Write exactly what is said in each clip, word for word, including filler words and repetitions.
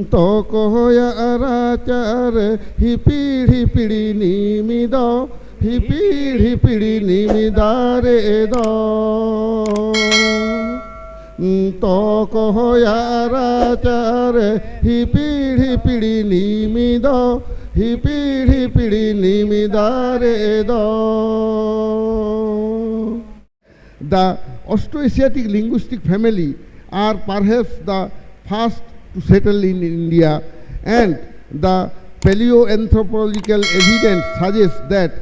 ᱛᱚᱠᱚᱭᱟᱜ ᱨᱟᱪᱟᱨᱮ ᱦᱤᱯᱤᱲ ᱦᱤᱯᱤᱲ ᱱᱤᱢᱤ ᱫᱚ, ᱦᱤᱯᱤᱲ ᱦᱤᱯᱤᱲ ᱱᱤᱢᱤ ᱫᱟᱨᱮ ᱫᱚ᱾ ᱛᱚᱠᱚᱭᱟᱜ ᱨᱟᱪᱟᱨᱮ ᱦᱤᱯᱤᱲ ᱦᱤᱯᱤᱲ ᱱᱤᱢᱤ ᱫᱚ, ᱦᱤᱯᱤᱲ ᱦᱤᱯᱤᱲ ᱱᱤᱢᱤ ᱫᱟᱨᱮ ᱫᱚ᱾ The Austroasiatic linguistic family are perhaps the first to settle in India, and the paleoanthropological evidence suggests that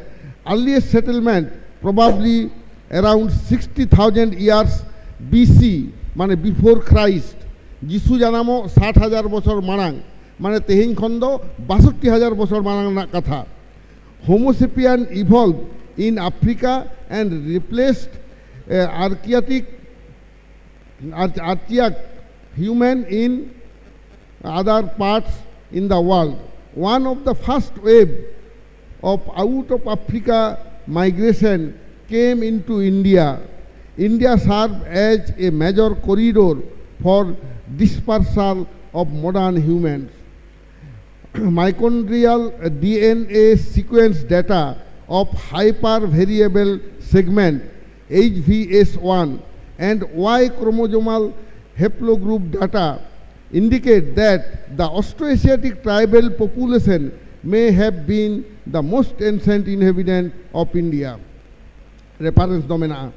earliest settlement, probably around sixty thousand years B C, ᱢᱟᱱᱮ before Christ, ᱡᱤᱥᱩ ᱡᱟᱱᱟᱢᱚᱜ ᱥᱟᱴ ᱦᱟᱡᱟᱨ ᱵᱚᱪᱷᱚᱨ ᱢᱟᱲᱟᱝ, ᱢᱟᱱᱮ ᱛᱮᱦᱮᱧ ᱠᱷᱚᱱ ᱫᱚ ᱵᱟᱥᱚᱴᱴᱤ ᱦᱟᱡᱟᱨ ᱵᱚᱪᱷᱚᱨ ᱢᱟᱲᱟᱝ ᱨᱮᱱᱟᱜ ᱠᱟᱛᱷᱟ᱾ Homo sapien evolved in Africa and replaced uh, archaic, arch- archaic human in other parts in the world. One of the first wave of out of Africa migration came into India. India served as a major corridor for dispersal of modern humans. Mitochondrial D N A sequence data of hypervariable segment H V S one and Y chromosomal haplogroup data indicate that the Austroasiatic tribal population may have been the most ancient inhabitant of India. Reference ᱫᱚ ᱢᱮᱱᱟᱜᱼᱟ᱾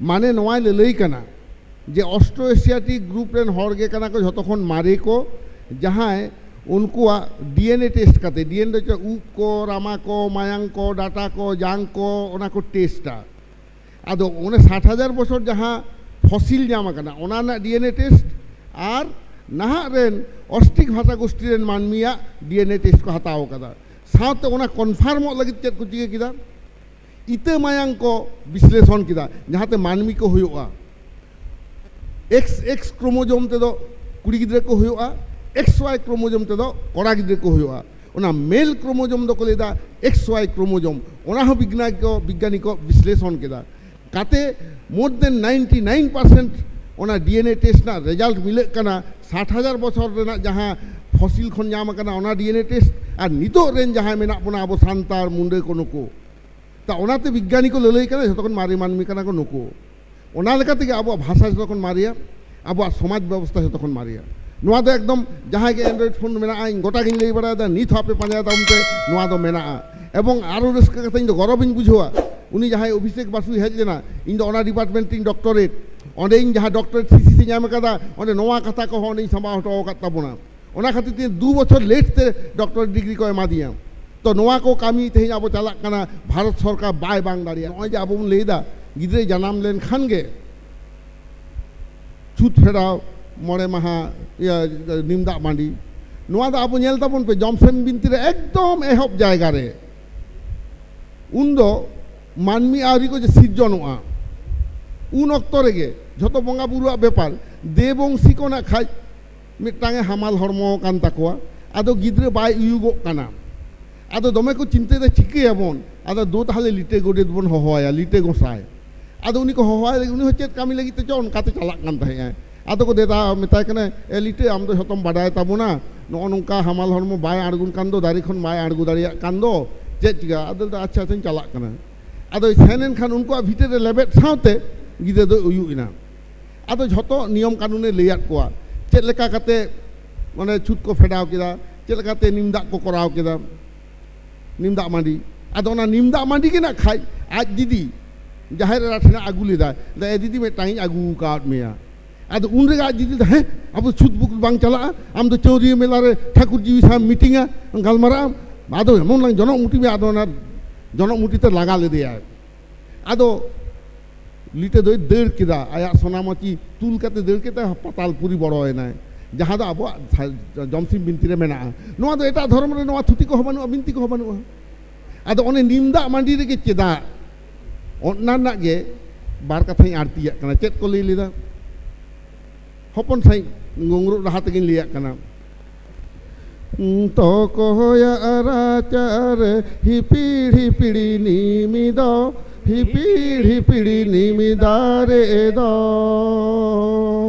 ᱢᱟᱱᱮ ᱱᱚᱣᱟᱭ ᱞᱟᱹᱞᱟᱹᱭ ᱠᱟᱱᱟ ᱡᱮ Austroasiatic group ᱨᱮᱱ ᱦᱚᱲ ᱜᱮ ᱠᱟᱱᱟ ᱠᱚ ᱡᱷᱚᱛᱚ ᱠᱷᱚᱱ ᱢᱟᱨᱮ ᱠᱚ, ᱡᱟᱦᱟᱸᱭ ᱩᱱᱠᱩᱣᱟᱜ D N A test ᱠᱟᱛᱮ, D N A ᱫᱚ ᱪᱮᱫ, ᱩᱵ ᱠᱚ, ᱨᱟᱢᱟ ᱠᱚ, ᱢᱟᱭᱟᱝ ᱠᱚ, ᱰᱟᱴᱟ ᱠᱚ, ᱡᱟᱝ ᱠᱚ, ᱚᱱᱟ ᱠᱚ ᱴᱮᱥᱴᱟ᱾ ᱟᱫᱚ ᱚᱱᱮ ᱥᱟᱴ ᱦᱟᱡᱟᱨ ᱵᱚᱪᱷᱚᱨ ᱡᱟᱦᱟᱸ ᱯᱷᱚᱥᱤᱞ ᱧᱟᱢ ᱟᱠᱟᱱᱟ, ᱚᱱᱟ ᱨᱮᱱᱟᱜ D N A test ᱟᱨ ᱱᱟᱦᱟᱜ ᱨᱮᱱ ᱚᱥᱴᱤᱠ ᱵᱷᱟᱥᱟ ᱜᱳᱥᱴᱤ ᱨᱮᱱ ᱢᱟᱹᱱᱢᱤᱭᱟᱜ D N A test ᱠᱚ ᱦᱟᱛᱟᱣ ᱟᱠᱟᱫᱟ᱾ ᱥᱟᱶᱛᱮ ᱚᱱᱟ ᱠᱚᱱᱯᱷᱟᱨᱢᱚᱜ ᱞᱟᱹᱜᱤᱫ ᱪᱮᱫ ᱠᱚ ᱪᱤᱠᱟᱹ ᱠᱮᱫᱟ? ᱤᱛᱟᱹ ᱢᱟᱭᱟᱝ ᱠᱚ ᱵᱤᱥᱞᱮᱥᱚᱱ ᱠᱮᱫᱟ, ᱡᱟᱦᱟᱸᱛᱮ ᱢᱟᱹᱱᱢᱤ ᱠᱚ ᱦᱩᱭᱩᱜᱼᱟ᱾ X X ᱠᱨᱳᱢᱳᱡᱳᱢ ᱛᱮᱫᱚ ᱠᱩᱲᱤ ᱜᱤᱫᱽᱨᱟᱹ ᱠᱚ ᱦᱩᱭᱩᱜᱼᱟ, X Y ᱠᱨᱳᱢᱳᱡᱳᱢ ᱛᱮᱫᱚ ᱠᱚᱲᱟ ᱜᱤᱫᱽᱨᱟᱹ ᱠᱚ ᱦᱩᱭᱩᱜᱼᱟ᱾ ᱚᱱᱟ ᱢᱮᱞ ᱠᱨᱳᱢᱳᱡᱳᱢ ᱫᱚᱠᱚ ᱞᱟᱹᱭᱫᱟ X Y ᱠᱨᱳᱢᱳᱡᱳᱢ᱾ ᱚᱱᱟ ᱦᱚᱸ ᱵᱤᱜᱽᱱᱟᱱᱤ ᱠᱚ, ᱵᱤᱜᱽᱜᱟᱱᱤ ᱠᱚ ᱵᱤᱥᱞᱮᱥᱚᱱ ᱠᱮᱫᱟ᱾ ᱠᱟᱛᱮ more than ninety nine percent ᱚᱱᱟ ᱰᱤ ᱮᱱ ᱮ ᱴᱮᱥᱴ ᱨᱮᱱᱟᱜ ᱨᱮᱡᱟᱞᱴ ᱢᱤᱞᱟᱹᱜ ᱠᱟᱱᱟ ᱥᱟᱴ ᱦᱟᱡᱟᱨ ᱵᱚᱪᱷᱚᱨ ᱨᱮᱱᱟᱜ ᱡᱟᱦᱟᱸ ᱯᱷᱚᱥᱤᱞ ᱠᱷᱚᱱ ᱧᱟᱢ ᱟᱠᱟᱱᱟ ᱚᱱᱟ ᱰᱤ ᱮᱱ ᱮ ᱴᱮᱥᱴ, ᱟᱨ ᱱᱤᱛᱚᱜ ᱨᱮᱱ ᱡᱟᱦᱟᱸᱭ ᱢᱮᱱᱟᱜ ᱵᱚᱱᱟ ᱟᱵᱚ ᱥᱟᱱᱛᱟᱲ ᱢᱩᱸᱰᱟᱹ ᱠᱚ ᱱᱩᱠᱩ, ᱛᱟ ᱚᱱᱟᱛᱮ ᱵᱤᱜᱽᱜᱟᱱᱤ ᱠᱚ ᱞᱟᱹᱞᱟᱹᱭ ᱠᱟᱱᱟ ᱡᱷᱚᱛᱚ ᱠᱷᱚᱱ ᱢᱟᱨᱮ ᱢᱟᱹᱱᱢᱤ ᱠᱟᱱᱟ ᱠᱚ ᱱᱩᱠᱩ᱾ ᱚᱱᱟ ᱞᱮᱠᱟ ᱛᱮᱜᱮ ᱟᱵᱚᱣᱟᱜ ᱵᱷᱟᱥᱟ ᱡᱷᱚᱛᱚ ᱠᱷᱚᱱ ᱢᱟᱨᱮᱭᱟ, ᱟᱵᱚᱣᱟᱜ ᱥᱚᱢᱟᱡᱽ ᱵᱮᱵᱚᱥᱛᱷᱟ ᱡᱷᱚᱛᱚ ᱠᱷᱚᱱ ᱢᱟᱨᱮᱭᱟ᱾ ᱱᱚᱣᱟ ᱫᱚ ᱮᱠᱫᱚᱢ ᱡᱟᱦᱟᱸᱭ ᱜᱮ ᱮᱱᱰᱨᱚᱭᱮᱰ ᱯᱷᱳᱱ ᱢᱮᱱᱟᱜᱼᱟ, ᱤᱧ ᱜᱚᱴᱟ ᱜᱤᱧ ᱞᱟᱹᱭ ᱵᱟᱲᱟᱭᱮᱫᱟ, ᱱᱤᱛ ᱦᱚᱸ ᱟᱯᱮ ᱯᱟᱸᱡᱟᱭ ᱛᱟᱵᱚᱱ ᱯᱮ, ᱱᱚᱣᱟ ᱫᱚ ᱢᱮᱱᱟᱜᱼᱟ᱾ ᱮᱵᱚᱝ ᱟᱨᱚ ᱨᱟᱹᱥᱠᱟᱹ ᱠᱟᱛᱷᱟ, ᱤᱧ ᱫᱚ ᱜᱚᱨᱚᱵᱤᱧ ᱵᱩᱡᱷᱟᱹᱣᱟ, ᱩᱱᱤ ᱡᱟᱦᱟᱸᱭ ᱚᱵᱷᱤᱥᱮᱠ ᱵᱟᱥᱩᱭ ᱦᱮᱡ ᱞᱮᱱᱟ, ᱤᱧ ᱫᱚ ᱚᱱᱟ ᱰᱤᱯᱟᱨᱴᱢᱮᱱᱴ ᱨᱤᱧ ᱰᱚᱠᱴᱚᱨᱮᱴ, ᱚᱸᱰᱮ ᱤᱧ ᱡᱟᱦᱟᱸ ᱰᱚᱠᱴᱚᱨᱮᱴ ᱛᱷᱤᱥᱤᱥ ᱤᱧ ᱧᱟᱢ ᱟᱠᱟᱫᱟ, ᱚᱸᱰᱮ ᱱᱚᱣᱟ ᱠᱟᱛᱷᱟ ᱠᱚᱦᱚᱸ ᱚᱸᱰᱮᱧ ᱥᱟᱢᱵᱟᱣ ᱦᱚᱴᱚ ᱟᱠᱟᱫ ᱛᱟᱵᱚᱱᱟ᱾ ᱚᱱᱟ ᱠᱷᱟᱹᱛᱤᱨ ᱛᱮ ᱫᱩ ᱵᱚᱪᱷᱚᱨ ᱞᱮᱴ ᱛᱮ ᱰᱚᱠᱴᱚᱨᱮᱴ ᱰᱤᱜᱽᱨᱤ ᱠᱚ ᱮᱢᱟᱫᱤᱧᱟ᱾ ᱛᱚ ᱱᱚᱣᱟ ᱠᱚ ᱠᱟᱹᱢᱤ ᱛᱮᱦᱮᱧ ᱟᱵᱚ ᱪᱟᱞᱟᱜ ᱠᱟᱱᱟ, ᱵᱷᱟᱨᱚᱛ ᱥᱚᱨᱠᱟᱨ ᱵᱟᱭ ᱵᱟᱝ ᱫᱟᱲᱮᱭᱟᱜᱼᱟ᱾ ᱱᱚᱜᱼᱚᱭ ᱡᱮ ᱟᱵᱚ ᱵᱚᱱ ᱞᱟᱹᱭ ᱮᱫᱟ ᱜᱤᱫᱽᱨᱟᱹᱭ ᱡᱟᱱᱟᱢ ᱞᱮᱱᱠᱷᱟᱱ ᱜᱮ ᱪᱷᱩᱛ ᱯᱷᱮᱰᱟᱣ, ᱢᱚᱬᱮ ᱢᱟᱦᱟ ᱤᱭᱟᱹ ᱱᱤᱢ ᱫᱟᱜ ᱢᱟᱹᱰᱤ, ᱱᱚᱣᱟ ᱫᱚ ᱟᱵᱚ ᱧᱮᱞ ᱛᱟᱵᱚᱱ ᱯᱮ, ᱡᱚᱢᱥᱮᱢ ᱵᱤᱱᱛᱤ ᱨᱮ ᱮᱠᱫᱚᱢ ᱮᱦᱚᱵ ᱡᱟᱭᱜᱟ ᱨᱮ ᱩᱱᱫᱚ ᱢᱟᱹᱱᱢᱤ ᱟᱹᱣᱨᱤ ᱠᱚ ᱡᱮ ᱥᱤᱨᱡᱚᱱᱚᱜᱼᱟ, ᱩᱱ ᱚᱠᱛᱚ ᱨᱮᱜᱮ ᱡᱷᱚᱛᱚ ᱵᱚᱸᱜᱟ ᱵᱩᱨᱩᱣᱟᱜ ᱵᱮᱯᱟᱨ, ᱫᱮᱵᱚᱝᱥᱤ ᱠᱚ ᱱᱟᱜ ᱠᱷᱟᱡ ᱢᱤᱫᱴᱟᱝ ᱮ ᱦᱟᱢᱟᱞ ᱦᱚᱲᱢᱚ ᱠᱟᱱ ᱛᱟᱠᱚᱣᱟ᱾ ᱟᱫᱚ ᱜᱤᱫᱽᱨᱟᱹ ᱵᱟᱭ ᱩᱭᱩᱜᱚᱜ ᱠᱟᱱᱟ᱾ ᱟᱫᱚ ᱫᱚᱢᱮ ᱠᱚ ᱪᱤᱱᱛᱟᱹᱭᱮᱫᱟ, ᱪᱤᱠᱟᱹᱭᱟᱵᱚᱱ? ᱟᱫᱚ ᱫᱩ ᱛᱟᱦᱞᱮ ᱞᱤᱴᱟᱹ ᱜᱚᱰᱮᱛ ᱵᱚᱱ ᱦᱚᱦᱚᱣᱟᱭᱟ, ᱞᱤᱴᱟᱹ ᱜᱚᱸᱥᱟᱭ᱾ ᱟᱫᱚ ᱩᱱᱤ ᱠᱚ ᱦᱚᱦᱚᱣᱟᱭ ᱞᱟᱹᱜᱤᱫ, ᱩᱱᱤ ᱦᱚᱸ ᱪᱮᱫ ᱠᱟᱹᱢᱤ ᱞᱟᱹᱜᱤᱫ ᱛᱮᱪᱚ ᱚᱱᱠᱟᱛᱮ ᱪᱟᱞᱟᱜ ᱠᱟᱱ ᱛᱟᱦᱮᱸᱜᱼᱟᱭ᱾ ᱟᱫᱚ ᱠᱚ ᱫᱮᱫᱟ ᱢᱮᱛᱟᱭ ᱠᱟᱱᱟ, "ᱮ ᱞᱤᱴᱟᱹ, ᱟᱢ ᱫᱚ ᱡᱷᱚᱛᱚᱢ ᱵᱟᱰᱟᱭ ᱛᱟᱵᱚᱱᱟ, ᱱᱚᱜᱼᱚ ᱱᱚᱝᱠᱟ ᱦᱟᱢᱟᱞ ᱦᱚᱲᱢᱚ ᱵᱟᱭ ᱟᱬᱜᱚᱱ ᱠᱟᱱ ᱫᱚ, ᱫᱟᱨᱮ ᱠᱷᱚᱱ ᱵᱟᱭ ᱟᱬᱜᱚ ᱫᱟᱲᱮᱭᱟᱜ ᱠᱟᱱ ᱫᱚ, ᱪᱮᱫ ᱪᱤᱠᱟᱹ?" ᱟᱫᱚ ᱞᱟᱹᱭᱫᱟ, "ᱟᱪᱪᱷᱟ, ᱟᱪᱪᱷᱟᱧ ᱪᱟᱞᱟᱜ ᱠᱟᱱᱟ᱾" ᱟᱫᱚᱭ ᱥᱮᱱ ᱮᱱ ᱠᱷᱟᱱ ᱩᱱᱠᱩᱣᱟᱜ ᱵᱷᱤᱛᱟᱹᱨ ᱨᱮ ᱞᱮᱵᱮᱫ ᱥᱟᱶᱛᱮ ᱜᱤᱫᱽᱨᱟᱹ ᱫᱚᱭ ᱩᱭᱩᱜ ᱮᱱᱟ᱾ ᱟᱫᱚ ᱡᱷᱚᱛᱚ ᱱᱤᱭᱚᱢ ᱠᱟᱹᱱᱩᱱᱮ ᱞᱟᱹᱭᱟᱫ ᱠᱚᱣᱟ, ᱪᱮᱫ ᱞᱮᱠᱟ ᱠᱟᱛᱮ ᱢᱟᱱᱮ ᱪᱷᱩᱛ ᱠᱚ ᱯᱷᱮᱰᱟᱣ ᱠᱮᱫᱟ, ᱪᱮᱫ ᱞᱮᱠᱟᱛᱮ ᱱᱤᱢ ᱫᱟᱜ ᱠᱚ ᱠᱚᱨᱟᱣ ᱠᱮᱫᱟ, ᱱᱤᱢ ᱫᱟᱜ ᱢᱟᱹᱰᱤ᱾ ᱟᱫᱚ ᱚᱱᱟ ᱱᱤᱢ ᱫᱟᱜ ᱢᱟᱹᱰᱤ ᱜᱮ ᱱᱟᱜ ᱠᱷᱟᱡ ᱟᱡ ᱫᱤᱫᱤ ᱡᱟᱦᱮᱨ ᱮᱨᱟ ᱴᱷᱮᱱ ᱟᱹᱜᱩ ᱞᱮᱫᱟ, ᱞᱟᱹᱭ, "ᱮ ᱫᱤᱫᱤ, ᱢᱤᱫᱴᱟᱝ ᱤᱧ ᱟᱹᱜᱩ ᱟᱠᱟᱫ ᱢᱮᱭᱟ᱾" ᱟᱫᱚ ᱩᱱ ᱨᱮᱜᱮ ᱟᱡ ᱫᱤᱫᱤ ᱫᱚ, "ᱦᱮᱸ, ᱟᱵᱚ ᱪᱷᱩᱛ ᱵᱩᱠ ᱵᱟᱝ ᱪᱟᱞᱟᱜᱼᱟ, ᱟᱢ ᱫᱚ ᱪᱟᱹᱣᱨᱤᱭᱟᱹ ᱢᱮᱞᱟ ᱨᱮ ᱴᱷᱟᱹᱠᱩᱨ ᱡᱤᱣᱤ ᱥᱟᱶ ᱢᱤᱴᱤᱝᱟ, ᱜᱟᱞᱢᱟᱨᱟᱜᱼᱟ, ᱟᱫᱚ ᱮᱢᱚᱱ ᱞᱟᱝ ᱡᱚᱱᱚᱜ ᱢᱩᱴᱤ ᱢᱮ", ᱟᱫᱚ ᱚᱱᱟ ᱡᱚᱱᱚᱜ ᱢᱩᱴᱤ ᱛᱮ ᱞᱟᱜᱟ ᱞᱮᱫᱮᱭᱟᱭ᱾ ᱟᱫᱚ ᱞᱤᱴᱟᱹ ᱫᱚᱭ ᱫᱟᱹᱲ ᱠᱮᱫᱟ, ᱟᱭᱟᱜ ᱥᱚᱱᱟ ᱢᱟᱹᱪᱤ ᱛᱩᱞ ᱠᱟᱛᱮ ᱫᱟᱹᱲ ᱠᱮᱫᱟ, ᱯᱟᱛᱟᱞᱯᱩᱨᱤ ᱵᱚᱲᱚᱭᱮᱱᱟᱭ, ᱡᱟᱦᱟᱸ ᱫᱚ ᱟᱵᱚᱣᱟᱜ ᱥᱟ-, ᱡᱚᱢᱥᱤᱢ ᱵᱤᱱᱛᱤ ᱨᱮ ᱢᱮᱱᱟᱜᱼᱟ᱾ ᱱᱚᱣᱟ ᱫᱚ ᱮᱴᱟᱜ ᱫᱷᱚᱨᱚᱢ ᱨᱮ ᱱᱚᱣᱟ ᱛᱷᱩᱛᱤ ᱠᱚᱦᱚᱸ ᱵᱟᱹᱱᱩᱜᱼᱟ, ᱵᱤᱱᱛᱤ ᱠᱚᱦᱚᱸ ᱵᱟᱹᱱᱩᱜᱼᱟ᱾ ᱟᱫᱚ ᱚᱱᱮ ᱱᱤᱢ ᱫᱟᱜ ᱢᱟᱹᱰᱤ ᱨᱮᱜᱮ ᱪᱮᱫᱟᱜ? ᱚᱱᱟ ᱨᱮᱱᱟᱜ ᱜᱮ ᱵᱟᱨ ᱠᱟᱛᱷᱟᱧ ᱟᱬᱛᱤᱭᱟᱜ ᱠᱟᱱᱟ᱾ ᱪᱮᱫ ᱠᱚ ᱞᱟᱹᱭ ᱞᱮᱫᱟ? ᱦᱚᱯᱚᱱ ᱥᱟᱺᱦᱤᱡ ᱜᱩᱝᱨᱩᱜ ᱨᱟᱦᱟ ᱛᱮᱜᱮᱧ ᱞᱟᱹᱭᱟᱜ ᱠᱟᱱᱟ᱾ ᱛᱚᱠᱚᱭᱟᱜ ᱨᱟᱪᱟᱨᱮ ᱦᱤᱯᱤᱲ ᱦᱤᱯᱤᱲ ᱱᱤᱢᱤ ᱫᱚ ᱦᱤᱯᱤᱲ ᱦᱤᱯᱤᱲ ᱱᱤᱢᱤ ᱫᱟᱨᱮ ᱫᱚ᱾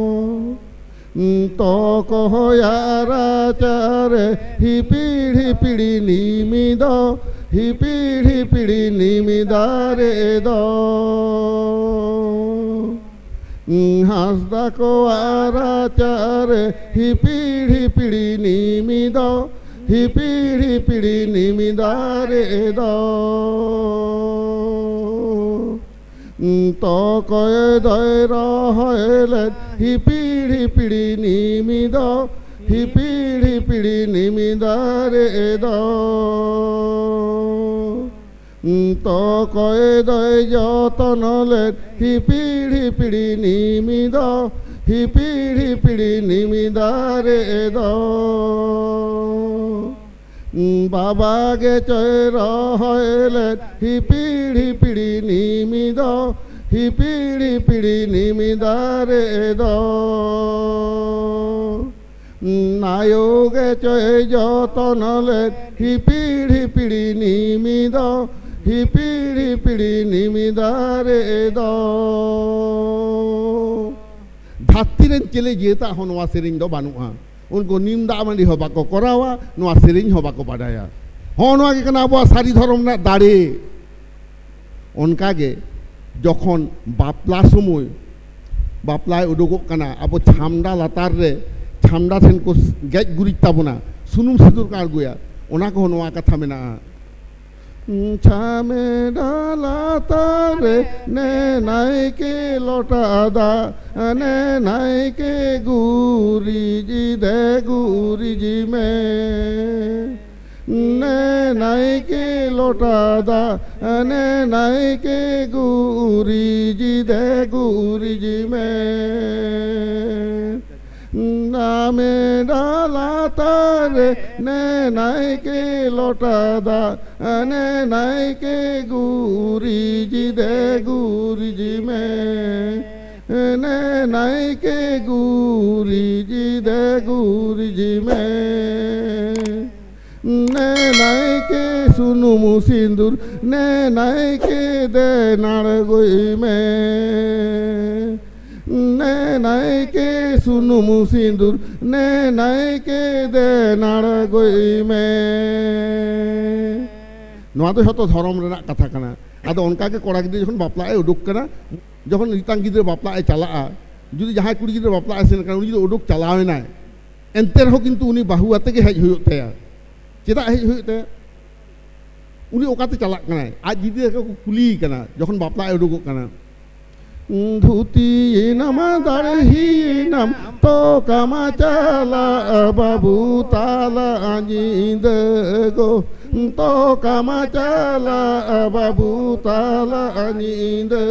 ᱛᱚᱠᱚᱭᱟᱜ ᱨᱟᱪᱟᱨᱮ ᱦᱤᱯᱤᱲ ᱦᱤᱯᱤᱲ ᱱᱤᱢᱤ ᱫᱚ, ᱦᱤᱯᱤᱲ ᱦᱤᱯᱤᱲ ᱱᱤᱢᱤ ᱫᱟᱨᱮ ᱫᱚ᱾ ᱦᱟᱸᱥᱫᱟ ᱠᱚᱣᱟᱜ ᱨᱟᱪᱟᱨᱮ ᱦᱤᱯᱤᱲ ᱦᱤᱯᱤᱲ ᱱᱤᱢᱤ ᱫᱚ, ᱦᱤᱯᱤᱲ ᱦᱤᱯᱤᱲ ᱱᱤᱢᱤ ᱫᱟᱨᱮ ᱫᱚ᱾ ᱛᱚᱠᱚᱭ ᱫᱚᱭ ᱨᱚᱦᱚᱭ ᱞᱮᱫ ᱦᱤᱯᱤᱲ ᱦᱤᱯᱤᱲ ᱱᱤᱢᱤ ᱫᱚ, ᱦᱤᱯᱤᱲ ᱦᱤᱯᱤᱲ ᱱᱤᱢᱤ ᱫᱟᱨᱮ ᱫᱚ᱾ ᱛᱚᱠᱚᱭ ᱫᱚᱭ ᱡᱚᱛᱚᱱ ᱞᱮᱫ ᱦᱤᱯᱤᱲ ᱦᱤᱯᱤᱲ ᱱᱤᱢᱤ ᱫᱚ, ᱦᱤᱯᱤᱲ ᱦᱤᱯᱤᱲ ᱱᱤᱢᱤ ᱫᱟᱨᱮ ᱫᱚ᱾ ᱵᱟᱵᱟ ᱜᱮ ᱪᱚᱭ ᱨᱚᱦᱚᱭ ᱞᱮᱫ ᱦᱤᱯᱤᱲ ᱦᱤᱯᱤᱲ ᱱᱤᱢᱤ ᱫᱚ, ᱦᱤᱯᱤᱲ ᱦᱤᱯᱤᱲ ᱱᱤᱢᱤ ᱫᱟᱨᱮ ᱫᱚ᱾ ᱟᱭᱳ ᱜᱮ ᱪᱚᱭ ᱡᱚᱛᱚᱱ ᱞᱮᱫ ᱦᱤᱯᱤᱲ ᱦᱤᱯᱤᱲ ᱱᱤᱢᱤ ᱫᱚ, ᱦᱤᱯᱤᱲ ᱦᱤᱯᱤᱲ ᱱᱤᱢᱤ ᱫᱟᱨᱮ ᱫᱚ᱾ ᱫᱷᱟᱹᱨᱛᱤ ᱨᱮᱱ ᱪᱤᱞᱤ ᱡᱟᱹᱛᱟᱜ ᱦᱚᱸ ᱱᱚᱣᱟ ᱥᱮᱨᱮᱧ ᱫᱚ ᱵᱟᱹᱱᱩᱜᱼᱟ᱾ ᱩᱱᱠᱩ ᱱᱤᱢ ᱫᱟᱜ ᱢᱟᱹᱰᱤ ᱦᱚᱸ ᱵᱟᱠᱚ ᱠᱚᱨᱟᱣᱟ, ᱱᱚᱣᱟ ᱥᱮᱨᱮᱧ ᱦᱚᱸ ᱵᱟᱠᱚ ᱵᱟᱰᱟᱭᱟ᱾ ᱦᱚᱸ, ᱱᱚᱣᱟ ᱜᱮ ᱠᱟᱱᱟ ᱟᱵᱚᱣᱟᱜ ᱥᱟᱹᱨᱤ ᱫᱷᱚᱨᱚᱢ ᱨᱮᱱᱟᱜ ᱫᱟᱲᱮ᱾ ᱚᱱᱠᱟᱜᱮ ᱡᱚᱠᱷᱚᱱ ᱵᱟᱯᱞᱟ ᱥᱚᱢᱚᱭ ᱵᱟᱯᱞᱟᱭ ᱩᱰᱩᱠᱚᱜ ᱠᱟᱱᱟ, ᱟᱵᱚ ᱪᱷᱟᱢᱰᱟ ᱞᱟᱛᱟᱨ ᱨᱮ, ᱪᱷᱟᱢᱰᱟ ᱴᱷᱮᱱ ᱠᱚ ᱜᱮᱡ ᱜᱩᱨᱤᱡ ᱛᱟᱵᱚᱱᱟ, ᱥᱩᱱᱩᱢ ᱥᱤᱸᱫᱩᱨ ᱠᱚ ᱟᱬᱜᱚᱭᱟ, ᱚᱱᱟ ᱠᱚᱦᱚᱸ ᱱᱚᱣᱟ ᱠᱟᱛᱷᱟ ᱢᱮᱱᱟᱜᱼᱟ᱾ ᱪᱷᱟᱢᱰᱟ ᱞᱟᱛᱟᱨ ᱨᱮ ᱱᱮ ᱱᱟᱭᱠᱮ ᱞᱚᱴᱟ ᱫᱟᱜ, ᱱᱮ ᱱᱟᱭᱠᱮ ᱜᱩᱨᱤᱡ ᱫᱮ ᱜᱩᱨᱤᱡ ᱢᱮ᱾ ᱱᱮ ᱱᱟᱭᱠᱮ ᱞᱚᱴᱟ ᱫᱟᱜ, ᱱᱮ ᱱᱟᱭᱠᱮ ᱜᱩᱨᱤᱡ ᱫᱮ ᱜᱩᱨᱤᱡ ᱢᱮ᱾ ᱱᱟᱢᱮ ᱰᱟᱞᱟᱛᱟᱨ ᱨᱮ ᱱᱮ ᱱᱟᱭᱠᱮ ᱞᱚᱴᱟ ᱫᱟᱜ, ᱱᱮ ᱱᱟᱭᱠᱮ ᱜᱩᱨᱤᱡ ᱫᱮ ᱜᱩᱨᱤᱡ ᱢᱮ᱾ ᱱᱮ ᱱᱟᱭᱠᱮ ᱜᱩᱨᱤᱡ ᱫᱮ ᱜᱩᱨᱤᱡ ᱢᱮ᱾ ᱱᱮ ᱱᱟᱭᱠᱮ ᱥᱩᱱᱩᱢ ᱥᱤᱸᱫᱩᱨ, ᱱᱮ ᱱᱟᱭᱠᱮ ᱫᱮᱱ ᱟᱬᱜᱚᱭ ᱢᱮ᱾ ᱱᱮ ᱱᱟᱭᱠᱮ ᱥᱩᱱᱩᱢ ᱥᱤᱸᱫᱩᱨ, ᱱᱮ ᱱᱟᱭᱠᱮ ᱫᱮᱱ ᱟᱬᱜᱚᱭ ᱢᱮ᱾ ᱱᱚᱣᱟ ᱫᱚ ᱡᱷᱚᱛᱚ ᱫᱷᱚᱨᱚᱢ ᱨᱮᱱᱟᱜ ᱠᱟᱛᱷᱟ ᱠᱟᱱᱟ᱾ ᱟᱫᱚ ᱚᱱᱠᱟ ᱜᱮ ᱠᱚᱲᱟ ᱜᱤᱫᱽᱨᱟᱹ ᱡᱚᱠᱷᱚᱱ ᱵᱟᱯᱞᱟᱜ ᱮ ᱩᱰᱩᱠ ᱠᱟᱱᱟ, ᱡᱚᱠᱷᱚᱱ ᱢᱤᱫᱴᱟᱝ ᱜᱤᱫᱽᱨᱟᱹ ᱵᱟᱯᱞᱟᱜ ᱮ ᱪᱟᱞᱟᱜᱼᱟ, ᱡᱩᱫᱤ ᱡᱟᱦᱟᱸᱭ ᱠᱩᱲᱤ ᱜᱤᱫᱽᱨᱟᱹ ᱵᱟᱯᱞᱟᱜ ᱮ ᱥᱮᱱ ᱠᱟᱱᱟ, ᱩᱱᱤ ᱡᱩᱫᱤ ᱩᱰᱩᱠ ᱪᱟᱞᱟᱣ ᱮᱱᱟᱭ, ᱮᱱᱛᱮ ᱨᱮᱦᱚᱸ ᱠᱤᱱᱛᱩ ᱩᱱᱤ ᱵᱟᱹᱦᱩ ᱟᱛᱮ ᱜᱮ ᱦᱮᱡ ᱦᱩᱭᱩᱜ ᱛᱟᱭᱟ᱾ ᱪᱮᱫᱟᱜ ᱦᱮᱡ ᱦᱩᱭᱩᱜ ᱛᱟᱭᱟ? ᱩᱱᱤ ᱚᱠᱟᱛᱮ ᱪᱟᱞᱟᱜ ᱠᱟᱱᱟᱭ? ᱟᱡ ᱡᱩᱫᱤ ᱠᱚ ᱠᱩᱞᱤᱭᱮ ᱠᱟᱱᱟ, ᱡᱚᱠᱷᱚᱱ ᱵᱟᱯᱞᱟ ᱮ ᱩᱰᱩᱠᱚᱜ ᱠᱟᱱᱟ, ᱫᱷᱩᱛᱤᱭᱮᱱᱟᱢ ᱫᱟᱲᱦᱤᱭᱮᱱᱟᱢ, ᱛᱚ ᱠᱟᱢᱟ ᱪᱟᱞᱟᱜ ᱵᱟᱹᱵᱩ ᱛᱟᱞᱟ ᱧᱤᱫᱟᱹ ᱜᱚ, ᱛᱚ ᱠᱟᱢᱟ ᱪᱟᱞᱟᱜ ᱵᱟᱹᱵᱩ ᱛᱟᱞᱟ ᱧᱤᱫᱟᱹ᱾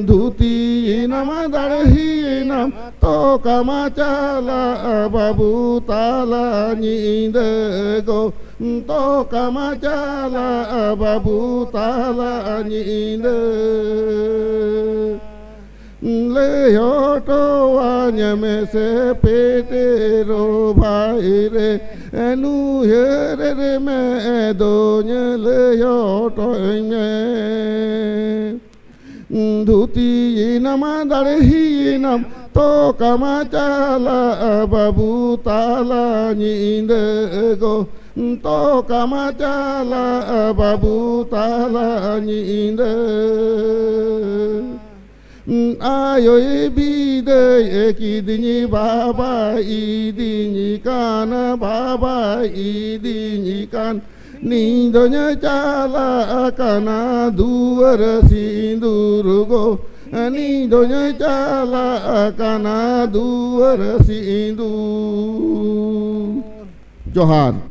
ᱫᱷᱩᱛᱤᱭᱮᱱᱟᱢ ᱫᱟᱲᱦᱤᱭᱮᱱᱟᱢ, ᱛᱚ ᱠᱟᱢᱟ ᱪᱟᱞᱟᱜ ᱵᱟᱹᱵᱩ ᱛᱟᱞᱟ ᱧᱤᱫᱟᱹ ᱜᱚ, ᱛᱚ ᱠᱟᱢᱟ ᱪᱟᱞᱟᱜ ᱵᱟᱹᱵᱩ ᱛᱟᱞᱟ ᱧᱤᱫᱟᱹ᱾ ᱞᱟᱹᱭ ᱦᱚᱴᱚᱣᱟᱹᱧ ᱢᱮᱥᱮ ᱯᱮᱴᱮᱨᱚ ᱵᱷᱟᱭ ᱨᱮ, ᱱᱩᱭᱦᱟᱹᱨ ᱨᱮ ᱢᱮᱫᱚᱧ ᱞᱟᱹᱭ ᱦᱚᱴᱚᱭ ᱢᱮ᱾ ᱫᱷᱩᱛᱤᱭᱮᱱᱟᱢ ᱫᱟᱲᱦᱤᱭᱮᱱᱟᱢ, ᱛᱚ ᱠᱟᱢᱟ ᱪᱟᱞᱟᱜ ᱵᱟᱹᱵᱩ ᱛᱟᱞᱟ ᱧᱤᱫᱟᱹ ᱜᱚ, ᱛᱚ ᱠᱟᱢᱟ ᱪᱟᱞᱟᱜ ᱵᱟᱹᱵᱩ ᱛᱟᱞᱟ ᱧᱤᱫᱟᱹ᱾ ᱟᱭᱳᱭ ᱵᱤᱫᱟᱹᱭ ᱠᱤᱫᱤᱧ, ᱵᱟᱵᱟᱭ ᱤᱫᱤᱧ ᱠᱟᱱ, ᱵᱟᱵᱟᱭ ᱤᱫᱤᱧ ᱠᱟᱱ, ᱱᱤᱧ ᱫᱚᱧ ᱪᱟᱞᱟᱜ ᱠᱟᱱᱟ ᱫᱩᱣᱟᱹᱨ ᱥᱤᱸᱫᱩᱨ ᱜᱚ, ᱱᱤᱧ ᱫᱚᱧ ᱪᱟᱞᱟᱜ ᱠᱟᱱᱟ ᱫᱩᱣᱟᱹᱨ ᱥᱤᱸᱫᱩᱨ᱾ ᱡᱚᱦᱟᱨ᱾